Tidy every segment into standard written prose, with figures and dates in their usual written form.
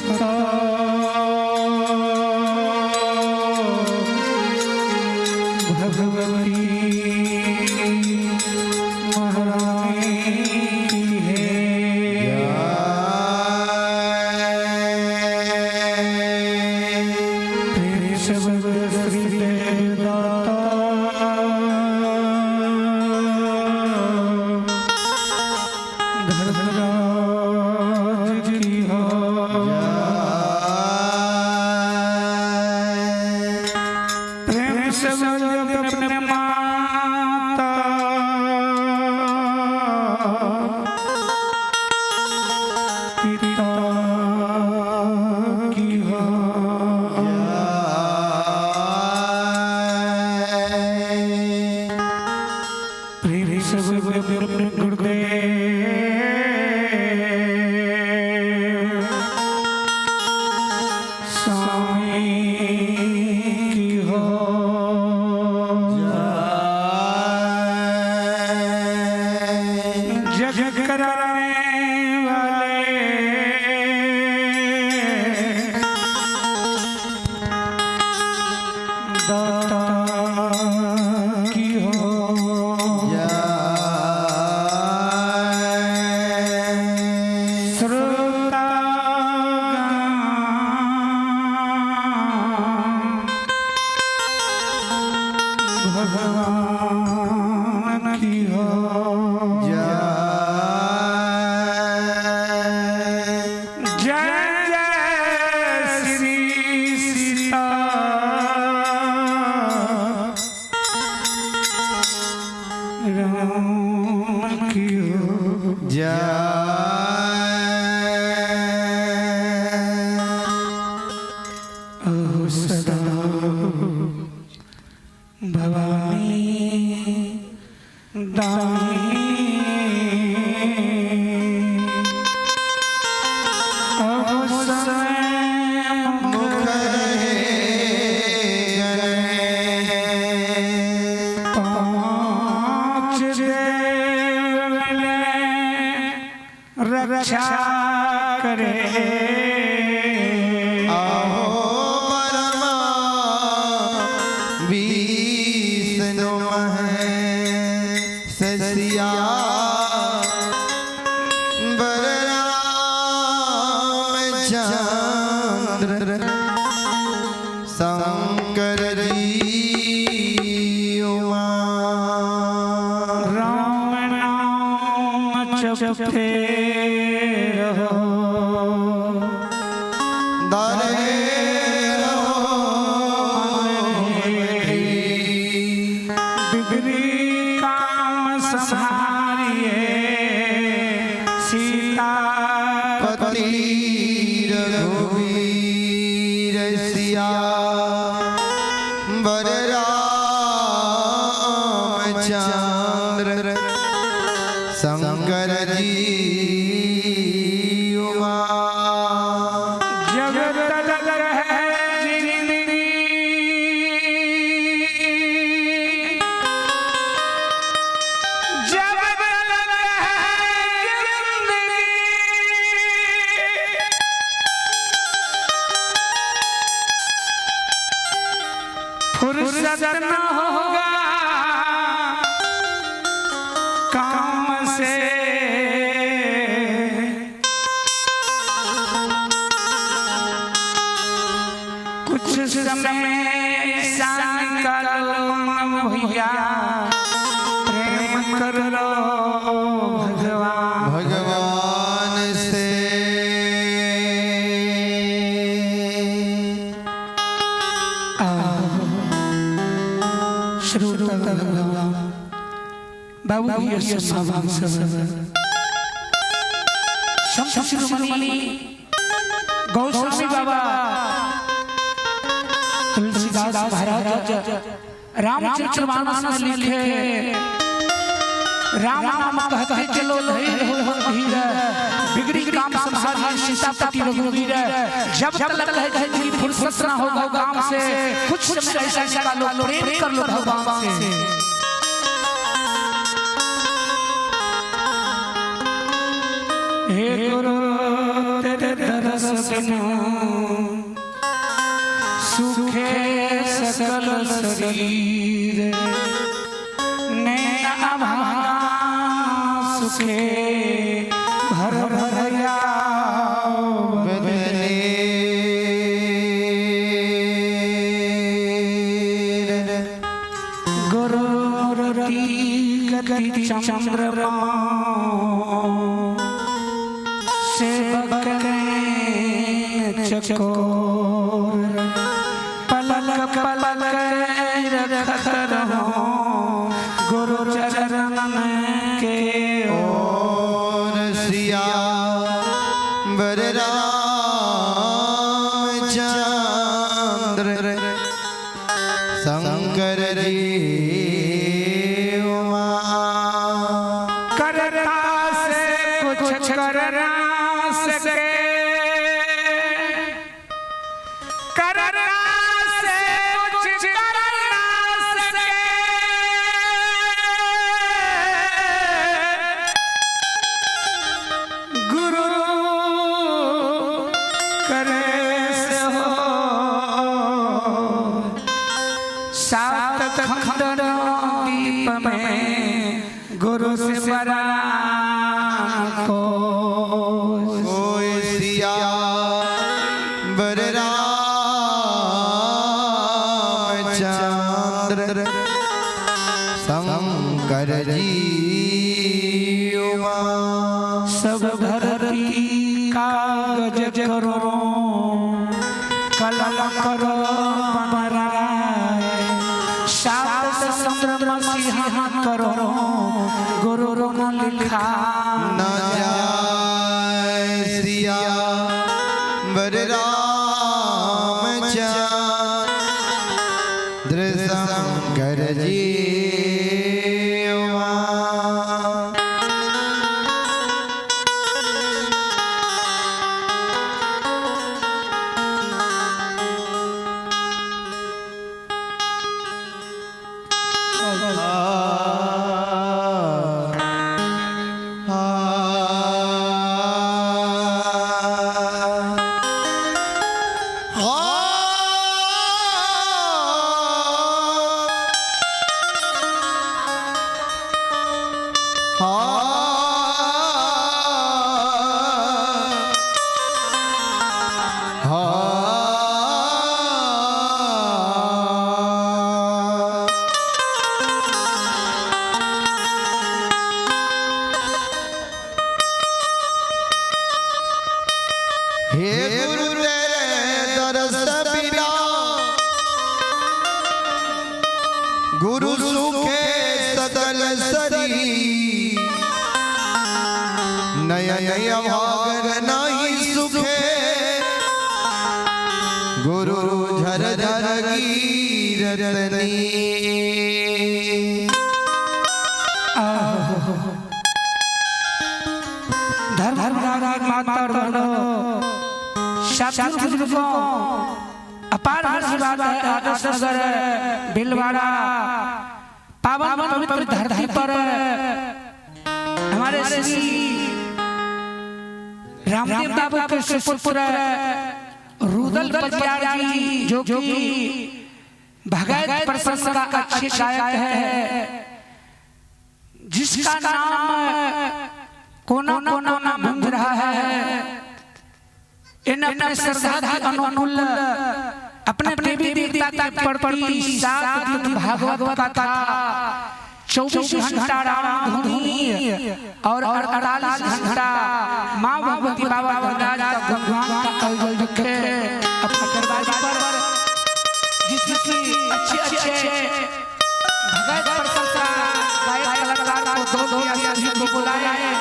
माता भगवती महारानी की है। प्रेम शब्द श्री देवदाता धर्मराज की हो। प्रेम शब्द अपने माता पिता की हो। प्रेम शब्द अपने गुरुदेव स्वामी की हो। जग कराने वाले दाता की हो। श्रोता भगवान की हो। जय जय श्री सीता राम की हो। अहो सदा भवानी दानी अहो समय मुख पाँच देव ले रक्षा करे। आहो ब्रह्मा विष्णु महेश सिया बलराम चंद्र शंकर जी उमा। राम नाम जपते रहो। दरे रहो। बिगड़ी काम संहारिए सीता पति रघुवीर सिया बर राम चंद्र शंकर जी उमा। जगत है जिंदगी जगत है जिंदगी फुर्सत न होगा काम से। कुछ समय ऐसा निकालो मन भैया प्रेम कर लो भगवान भगवान से। श्रोता भगवान बाबू भैया सब सब संत शिरोमणि गौस्वामी बाबा तुलसीदास महाराज रामचरितमानस में लिखे राम नाम कहते चलो धैर्य हो धीर बिगड़ी काम संहारी सीतापति रघुवीर। जब तक है जिंदगी फुर्सत ना होगा काम से कुछ समय ऐसा निकालो प्रेम कर लो भगवान से। हे गुरु तेरे दरस बिना सुखे सकल शरीर, नैन अभागा सुखे भर भर गुरु गति चंद्रमा सेवक चकोर, पलक पलक रखत रहो गुरु चरण के और सिया वर राम चंद्र शंकर जी उमा। करता से कुछ कर ना सके, करना से कुछ कर ना सके, गुरु करे से हो। सात खंड दीप में गुरु से बड़ा को कोई सिया वर राम चंद्र शंकर जी उमा। सब धरती कागज करो कलम करो बनाए, सात समुद्र मसीहा करो गुरु को लिखा न जाय सिया वर राम चंद्र शंकर जी उमा। हे गुरु तेरे दरस बिना गुरु सुखे सकल शरीर, नयन अभागर नहीं सुखे गुरु झर झर कीरतनी। धर्म धर्म माता और बहनों, साथियों बुजुर्गों, अपार आशीर्वाद है आदर्श नगर भीलवाड़ा पावन पवित्र धरती पर हमारे श्री रामदेव बाबू के सुपुत्र रुदल पटियार जी, जो कि भगत प्रसंग का अच्छे गायक है, जिसका नाम कोना कोना में गूंज रहा है। इन अपने श्रद्धा के अनुकूल अपने देवी देवता के प्रति 7 दिन भागवत कथा, 24 घंटा राम धुनी और 48 घंटा माँ भगवती बाबा धनराज का भगवान का आयोजन रखे अपने दरवाजे पर, जिसमें कि अच्छे अच्छे भगत प्रशंसा गायक कलाकार को दो दो या सभी को बुलाया है।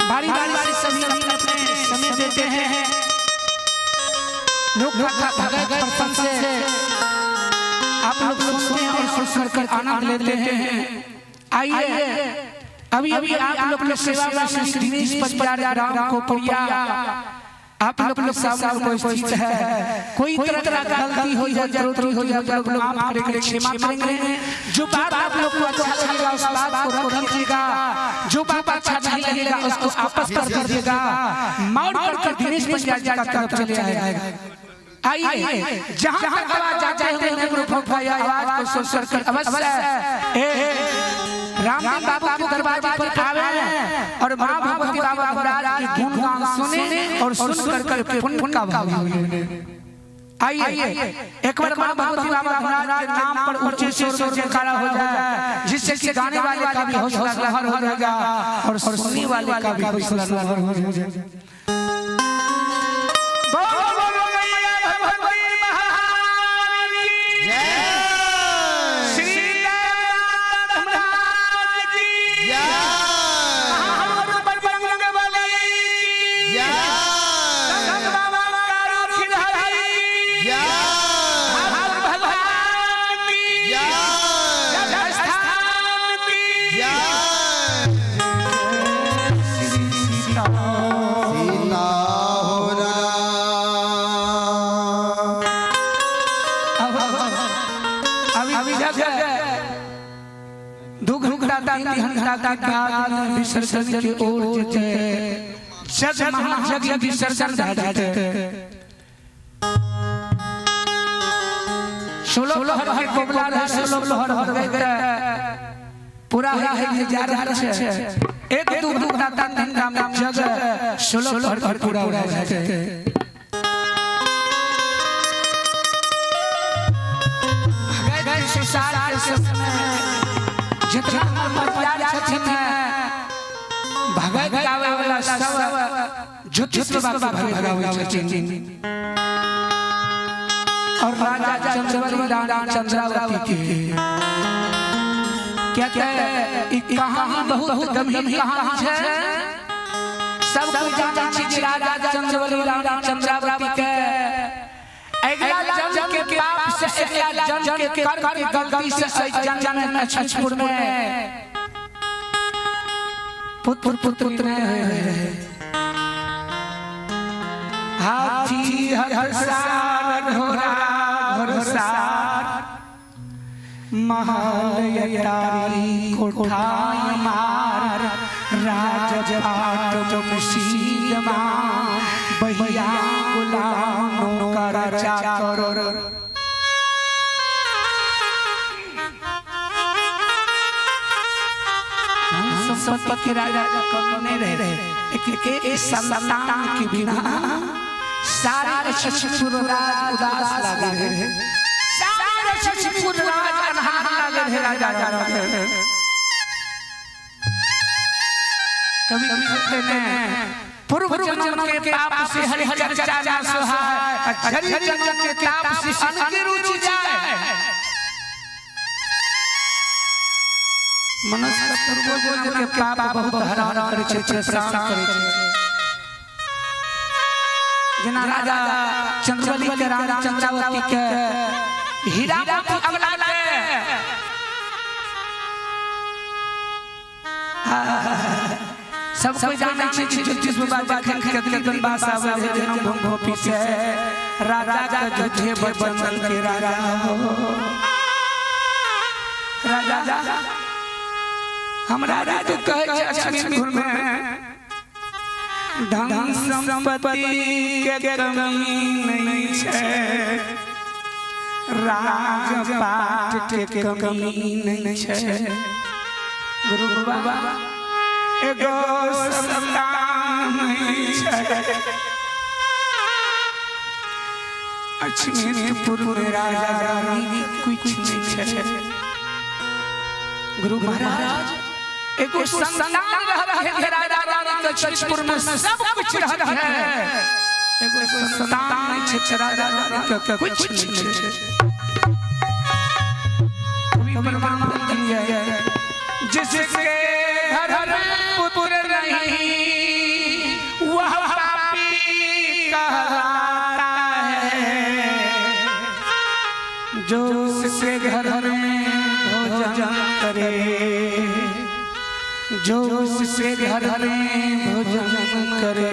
बारी बारी से सभी अपने अपने समय देते हैं। लोग भगत प्रसंग से आप लोग सुनते हैं और सुन कर आनंद लेते हैं। आइए अभी अभी आप लोग के सेवा में श्री दिनेश पटियार राम कोपड़िया आप लोग के सामने उपस्थित है। कोई तरह का गलती हो जाए, त्रुटि हो जाए, आप लोग माफ करेंगे, क्षमा करेंगे। जो बात आप लोग को अच्छा लगेगा उस बात को रखिएगा, जो बात अच्छा नहीं लगेगा उसको आपस कर दीजिएगा। मौड़ कर दिनेश पंडित जी का तरफ चले आएगा। आइए, जहां तक आवाज जाते हुए माइक्रोफोन पर आवाज को सुन कर अवश्य रामदेव बाबू के दरवाजे पर आवे और मां भगवती बाबा महाराज की गुणगान सुने और सुन कर के पुण्य का भाव लें। आइए एक बार मां भगवती बाबा महाराज के नाम पर ऊंचे स्वर में जयकारा हो जाए, जिससे कि गाने वाले का भी हौसला लहर हो जाएगा और सुनने वाले का भी हौसला लहर हो जाएगा। बोलो मैया भगवती महारानी की, श्री देवनाथ महाराज की, महागुरु बजरंग बली की, संत बाबा कारुखिधारी की, महागुरु भगवान की, जय स्थान की, श्री सीता सीता हो राम। अभी जब 2 घंटा 3 घंटा के बाद विसर्जन के ओर जेते, जग महाजग विसर्जन भए जेते। 16 पहर के कोबला रहे, 16 पहर हो गए, पूरा है जे जा रहल छै। 1-2 घंटा 3 घंटा में जग 16 पहर पूरा हो जेते। भगत संसार के समय जितना हमर प्यार छथिन, भगत गावे वाला सब ज्योतिष बाबा के भगत गावे छथिन। और राजा चंद्रवली रानी चंद्रावती के क्या क्या ई कहानी बहुत गंभीर कहानी है। सब कोई जानै छी कि राजा चंद्रवली रानी चंद्रावती के अगला जन्म के पाप से, अगला जन्म के कर्म के गलती से जन्म में छछपुर में पुत्र पुत्र नहीं रहे। हाथी हर सार, घोड़ा घोड़सार, महल अटारी कोठा मार, राजपाट मुसीदमा, बहिया गुलाम नौकर चाकर। धन संपत्ति के राजा का कमी नहीं रहे, लेकिन एक संतान के बिना सारे छछपुर राज उदास लागे रहे, सारे छछपुर राज अनहार लागे रहे। राजा राजा कभी कभी ने पूर्व जन्म के पाप से हरि चर्चा ना सुहाय, हरि जन्म के ताप से अनके रुचि जाए। मनुष्य का पूर्व जन्म के पाप बहुत हैरान करे छै, परेशान करे छै। जेना राजा चंद्रबली के रानी चंद्रावती के हीरामती अगला के सब कोई जानै छै कि ज्योतिष बाबा जखन कदली बनवास आबै रहै, जनम भूमि भोपी से राजा के झूठे बचन के राजा हो राजा हमरा राजा कहै छै अछमीपुर में धन संपत्ति के कमी नहीं छै, राजपाट के कमी नहीं छै, गुरु बाबा एगो संतान नहीं छै। अछमीपुर में राजा रानी कुछ नहीं छै। गुरु महाराज एगो संतान रहत है, राजा रानी के अछमीपुर में सब कुछ रहत है, एगो संतान नहीं छै, राजा रानी के कुछ नहीं छै। कवि परमानंद है, जिसके घर पुत्र नहीं वह पापी कहलाता है, जो उसके घर में भोजन करे, जो उसके घर में भोजन करे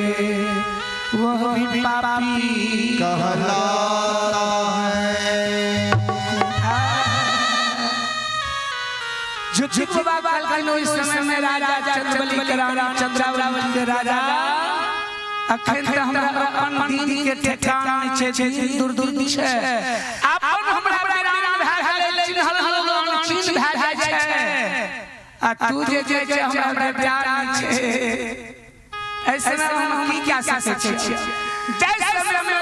वह भी पापी कहलाता है। ज्योतिष बाबा कहलखिन ओहि समय में राजा चंद्रबली के रानी चंद्रावली के राजा, अखन तऽ हमरा अपन दिन के ठेकान नहि छै, दिन दूर दूर छै। अपन हमरा बेरान भए गेलै, चिन्हल लोग चिन्ह भए जाइ छै, आ तू जे जे छै हमरा प्यार नहि छै। ऐसे में हम की क्या सकै छियै? जै समय में